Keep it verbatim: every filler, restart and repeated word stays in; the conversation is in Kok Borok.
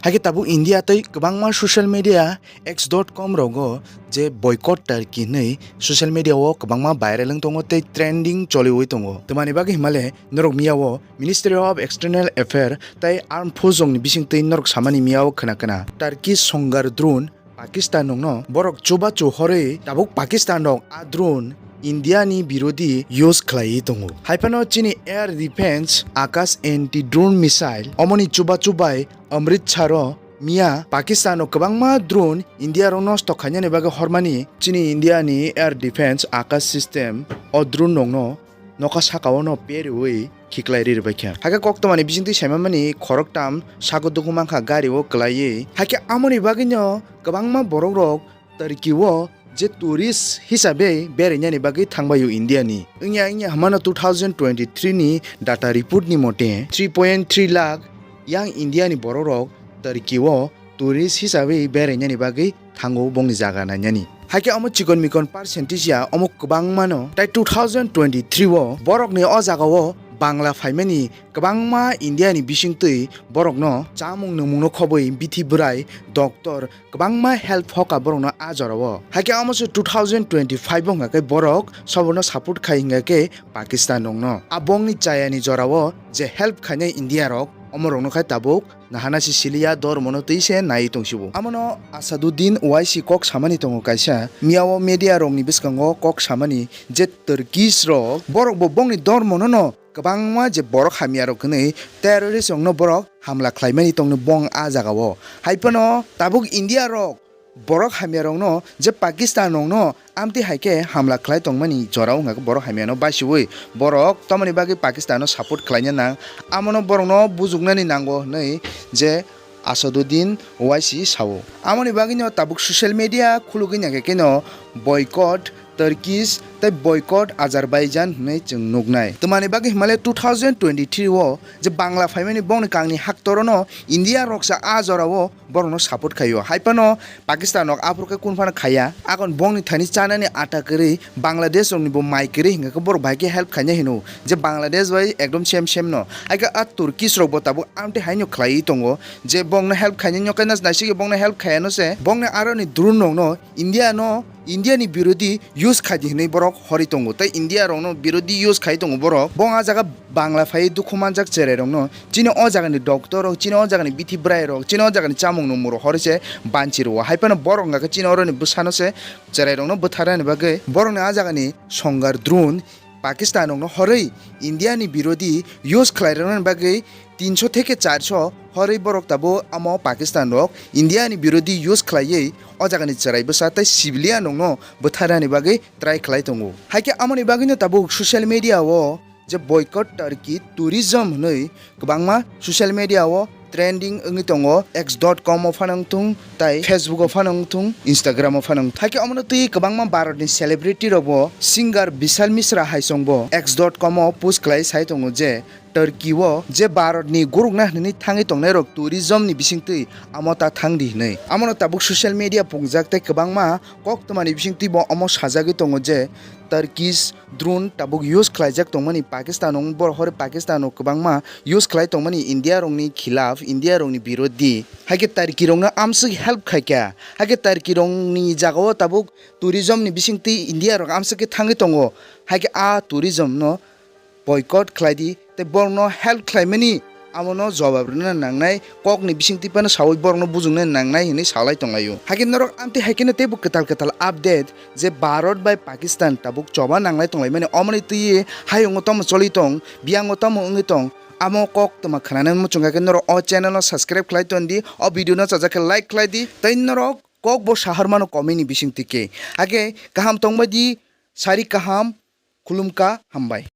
Haikhe tabuk India tei kwbangma social media X dot com rogo je boycott Turkey hinwi social media o kwbangma viral wng tongo tei trending choliwi tongo. Tamani bagwi himale norok miyao Ministry of External Affair tei Armed Force rokni bisingtwi norok samani miyao khna khna Turkey songar drone Pakistan rokno borok chubachu horwi tabuk Pakistan rok a drone India ni birodhi use khlaiwi tongo. Haiphano chini air defense Akash anti drone missile omoni chubachu bai Amritsar o miya Pakistan o kwbangma drone India rok nosto khainani bagwi hormani chini India ni air defense Akash system o drone rokno nokha saka o no periwi khiklai ri rwbaikha. Hakhe koktwmani bisingtwi saimamani khoroktham sago dugu mankha gari o kwlaiwi. Hakhe amoni bagwino kwbangma borok rok Turkey o je tourist hisabe berainani bagwi thangbaio India ni. Wngya wngya hwmano two thousand twenty-three ni data report ni mote three point three lakh yang India ni borok rok Turkey o tourist hisabe berainani bagwi thango bongni jaga nainani. Haikhe omo chikon mikon percentage ya omo kwbangmano. Tai two thousand twenty-three o borokni o jaga o Bangla phaimani kwbangma India ni bisingtwi borokno chamung nungmungno khobwi bithi bwrai, doctor kwbangma help hoka borokno a jorao. Haikhe omo se two thousand twenty-five o hwnkha khe borok soborno support khai hwnkha khe Pakistan rokno. A bongni chayani jorao je help khainai India rok omo rokno khai tabuk nahana si siliya dormono twi se nai tongsibo. Amono Asaduddin Owaisi kok samani tongo kaisa. Miyao media rokni bwskango kok samani je Turkish rok borok bo bongni dormono no kwbangma je borok hamya rok hinwi terrorist rokno borok hamla khlaimani tongno bong a jagao. Haiphano tabuk India rok borok hamya rokno je Pakistan rokno amtwi hai khe hamla khlai tongmani jorao wngkha khe borok hamyano basiwi borok tamoni bagwi Pakistano support khlaina nang, amono borokno bujuknani nango hinwi je Asaduddin Owaisi sao. Amoni bagwino tabuk social media khulugwi naikhe kheno boycott Turkish tei boycott Azerbaijan hinwi chwng nuknai. Twmani bagwi himale two thousand twenty-three o je Bangla phaimani bongni kangni haktorono India roksa a jorao borokno support khaio. Haiphano Pakistan rok aphuru khe kunphano khaiya. Akon bongni thani chanani ata kwrwi Bangladesh rokni bo mai kwrwi hingkha khe borok bai khe help khaina hino. Je Bangladesh bai ekdom same same no. Haikhe a Turkish rok bo tabuk amtwi haino khlaiwi tongo. Je bongno help khaina nyokai nas naisigi bongno help khaiya no se. Bongni aroni drone rokno India no India ni birodhi use khai di hinwi borok hori tongo tei India rokno birodhi use khai tongo borok. Bong a jaga Bangla phai dukhu manjak cherai rokno chini o jaga ni doctor rok, chini o jaga ni bithi bwrai rok, chini o jaga ni chamung nungmung rok hori se banchi rwo. Haiphano borok hwnkha khe chini oro ni bwsano se cherai rokno bwtharnani bagwi borok ni a jaga ni songar drone Pakistan rokno horwi India ni birodhi use khlai roknani bagwi tinso theke charso horwi borok tabuk amo Pakistan rok India ni birodhi use khlaiwi o jaga ni cherai bwsa tei civilian rokno bwtharnani bagwi try khlai tongo. Haikhe amoni bagwino tabuk social media o je boycott Turkey tourism hinwi kwbangma social media o trending wngwi tongo, X dot com o phano wngthung tei Facebook o phano wngthung, Instagram o phano wngthung. Haikhe omono twi kwbangma Bharat ni celebrity rok bo singer Bishal Mishra hai chwng bo X dot com o post khlai sai tongo je Turkey o je Bharat ni gurukna hinwi thangwi tongnai rok tourism ni bisingtwi amo ta thangdi hinwi. Amono tabuk social media pungjak tei kwbangma koktwmani bisingtwi bo omo sajagwi tongo je Turkish drone tabuk use khlaijak tongmani Pakistan o, borok hori Pakistan o kwbangma use khlai tongmani India rokni khilaf, India rokni birodhi. Haikhe Turkey rokno amswk help khaikha. Haikhe Turkey rokni jagao tabuk tourism ni bisingtwi India rok amswk khe thangwi tongo. Haikhe a tourism no boycott khlai di tei borokno help khlaimani amono jobab rwna nangnai, kokni bisingtwi phano sawi borokno bujukna nangnai hinwi salai tonglaio. Haikhe norok amtwi haikheno teibo kwtal kwtal update je Bharat bai Pakistan tabuk choba nanglai tonglaimani omoni twiwi hayungo tamo choli tong, biyango tamo wngwi tong, amo koktwma khwnanani muchungkha khe norok o channel no subscribe khlai tondi, o video no chajak khe like khlai di tei norok kokbo sahar mano comment ni bisingtwi khe. Haikhe kaham tongbai di, sari kaham, khulumkha, hambai.